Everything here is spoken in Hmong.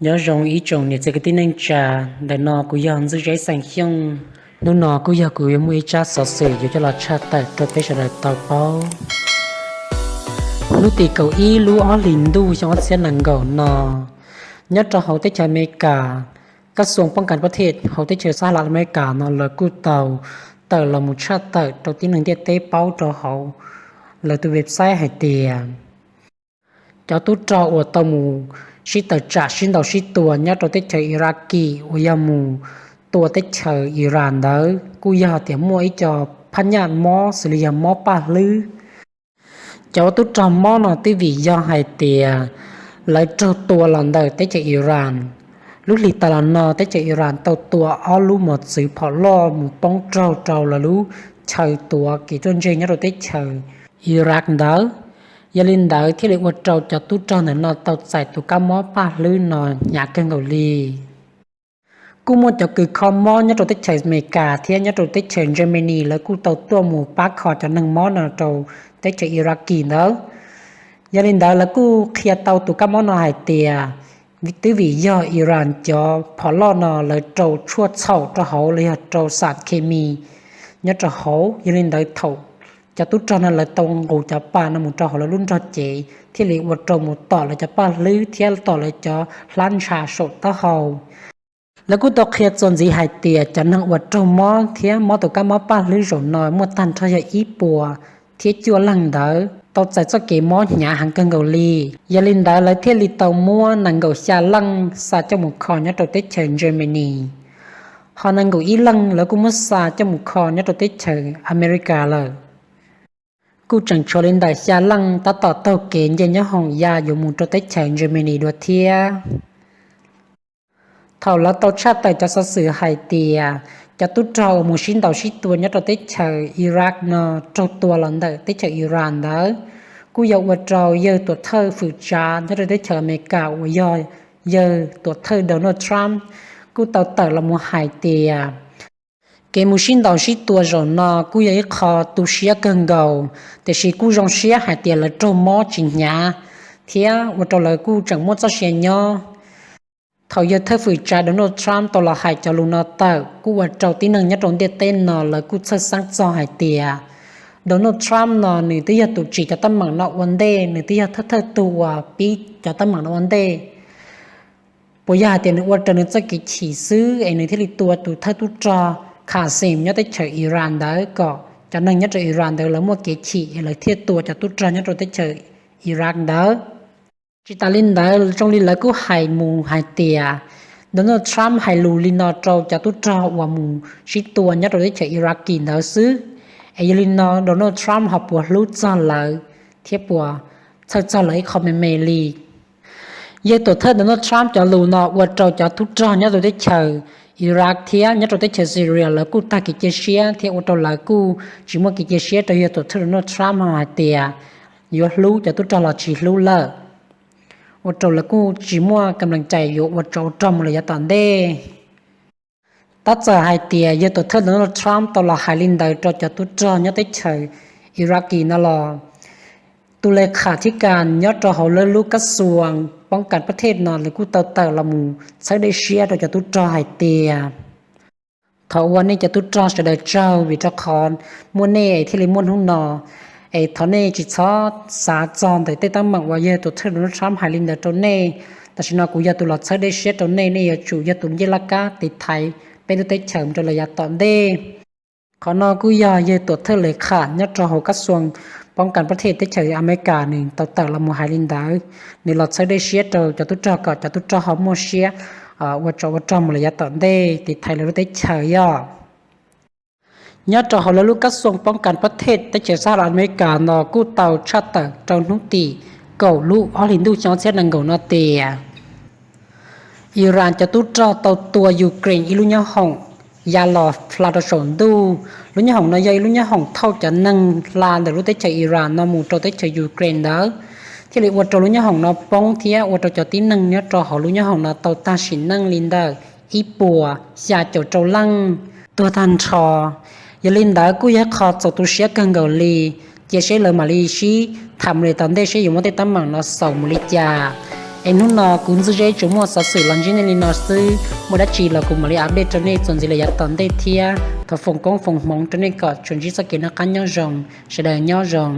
Nyob zoo ib tsoom niam txiv kwv tij neej tsa, ntawm no kuv yog Ntxwj Zeb Xeem Xyooj. Hnub no kuj yog kuv yuav muaj ib tsab xov xwm yuav coj los tshaj tawm rau peb sawv daws tau paub. Hnub tim kaum ib lub ob hlis ntuj xyoo ob txhiab nees nkaum no, nyob rau hauv teb chaws Amelikas, kab xuas poob kas pab thej hauv teb chaws Xab Has Las Amelikas no lawv kuj tau tawm los mus tshaj tawm rau tib neeg ntiaj teb paub rau hauv lawv tus website hais tias cov tub rog uas tau mus sib tawm tsam sib ntaus sib tua nyob rau teb chaws Iraq uas yog mus tua teb chaws Iran ntawd kuj yog tias muaj ib co phab nyaj mob xws li yog mob paj hlwb. Cov tub rog mob no twb vim yog hais tias lawv raug tua los ntawm teb chaws Iran. Lub hlis tas los no teb chaws Iran tau tua ob lub mos txwv phom loj mus poob raug rau lawv lub chaw tuav kev ruaj ntseg nyob rau teb chaws Iraq ntawd. Yog li ntawd thiaj li ua rau cov tub rog ntawm no tau txais tus kab mob paj hlwb no hnyav kawg nkaus li. Kuj muaj cov kws kho mob nyob rau teb chaws Amelikas thiab nyob rau teb chaws Germany lawv kuj tau tuaj mus pab kho cov neeg mob no rau teb chaws Iraq ntawd. Yog li ntawd lawv kuj qhia tau tus kab mob no hais tias twb vim yog Iran cov phom loj no lawv rau tshuaj txhaum rau hauv los yog rau xam khes mis nyob rau hauv. Yog li ntawd thaum cov tub rog no lawv tau nqus cov pa no mus rau hauv lawv lub nrog cev thiaj li ua rau mus tom lawv cov paj hlwb thiab tom lawv cov hlab ntsha saum taub hau. Lawv kuj tau qhia txuas ntxiv hais tias cov neeg uas raug mob thiab mob tus kab mob paj hlwb zaum no muaj tag nrho yog ib puas thiab cuaj leeg ntawd tau txais txoj kev mob hnyav heev kawg nkaus li. Yog li ntawd lawv thiaj li tau muab nees nkaum xya leej xa coj mus kho nyob rau teb chaws Germany, ho nees nkaum ib leej lawv kuj muab xa coj mus kho nyob rau teb chaws Amelikas lawm. Kuj tseem tshuav li ntawm xya leej tab tom taug kev nce nyoob hoom ya yuav mus rau teb chaws Germany dua thiab. Thaum lawv tau tshaj tawm cov xov xwm hais tias cov tub rog uas mus sib ntaus sib tua nyob rau teb chaws Iraq no raug tua los ntawm teb chaws Iran ntawd, kuj yog ua rau yawg tuam thawj fwm tsav nyob rau teb chaws Amelikas uas yog yawg tuam thawj Donald Trump kuj tau tawm los mus hais tias kev mus sib ntaus sib tua zaum no kuj yog ib qho tu siab kawg nkaus, tiam sis kuj zoo siab hais tias lawv raug mob tsis hnyav thiab ua rau lawv kuj tseem muaj txoj sia nyob. Thaum yawg thawj fwm tsav Donald Trump tau los hais cov lus no tawm kuj ua rau tib neeg nyob rau ntiaj teb no lawv kuj txhawj xeeb txog hais tias Donald Trump no nws twb yog tus tsim cov teeb meem no ua ntej, nws twb yog thawj thawj tug uas pib cov teeb meem no ua ntej. Puas yog hais tias nws ua raws nws txoj kev chim xwb es nws thiaj li tua tus thawj tub rog Qasem nyob teb chaws Iran ntawd kom cov neeg nyob rau Iran ntawd lawv muaj kev chim es lawv thiaj tua cov tub rog nyob rau teb chaws Iraq ntawd. Tsis tas li ntawd zoo li lawv kuj hais mus hais tias Donald Trump hais lus li no rau cov tub rog uas mus sib tua nyob rau teb chaws Iraq ntawd xwb, es yog li no Donald Trump ho puas hlub txog lawv thiab puas txhawj txog lawv ib qho me me li. Yawg tuam thawj Donald Trump cov lus no ua rau cov tub rog nyob rau teb chaws Iraq thiab nyob rau teb chaws Syria lawv kuj tag kev cia siab thiab ua rau lawv kuj tsis muaj kev cia siab rau yawg tuam thawj Donald Trump hais tias yuav hlub cov tub rog los tsis hlub lawm, ua rau lawv kuj tsis muaj kam lees cai yuav ua tsov ua rog mus lawm yav tom ntej. Tab txawm hais tias yawg tuam thawj Donald Trump tau los hais li ntawd rau cov tub rog nyob teb chaws Iraq no los, tus le kham thib kas nyob rau hauv lawv lub kab xuas poob kas pab thej no lawv kuj tau tawm los mus txhawb dej siab rau cov tub rog hais tias thov ua nej cov tub rog sawv daws tsaug vim rau qhov muaj nej thiaj li muaj hnub no, es thov nej tsis txhob xav txog ntawm tej teeb meem uas yawg tuam thawj Donald Trump hais li ntawd rau nej. Tam sim no kuv yog tus los txhawb dej siab rau nej, nej yuav tsum yog tus ncej laj kab tiv thaiv peb lub teb chaws mus rau lawm yav tom ntej. Qhov no kuj yog yawg tuam thawj le kham nyob rau hauv kab xuas poob kas pab thej teb chaws Amelikas nws tau tawm los mus hais li ntawd, nws los txhawb dej siab rau cov tub rog kom cov tub rog ho muaj siab ua tsov ua rog mus lawm yav tom ntej tiv thaiv lawv lub teb chaws yom. Nyob rau hauv lawv lub kab xuas poob kas pab thej teb chaws Xab Has Las Amelikas no kuj tau tshaj tawm rau hnub tim kaum lub ob hlis ntuj xyoo ob txhiab nees nkaum no tias Iran cov tub rog tau tua Ukraine ib lub nyoob hoom ya los hla rau saum ntuj. Lub nyoob hoom no yog ib lub nyoob hoom thauj cov neeg hla ntawm lub teb chaws Iran no mus rau teb chaws Ukraine ntawd, thiaj li ua rau lub nyoob hoom no poob thiab ua rau cov tib neeg nyob rau hauv lub nyoob hoom no tau tag sim neej li ntawm ib puas xya caum rau leej tuag tag nrho. Yog li ntawd kuj yog qho txaus tu siab kawg nkaus li. Cia seb lawv mam li sib tham mus li tom ntej seb yuav muab tej teeb meem no xaus mus li cas. Es hnub no kuv Ntxwj Zeb tsuas muaj xov xwm los ntsib nej li no xwb, muaj dab tsi los kuv mam li update rau nej txuas ntxiv lawm yav tom ntej thiab. Thov foom koob foom hmoov rau nej kom tsuas ntsib txoj kev noj qab nyob zoo, sawv daws nyob zoo.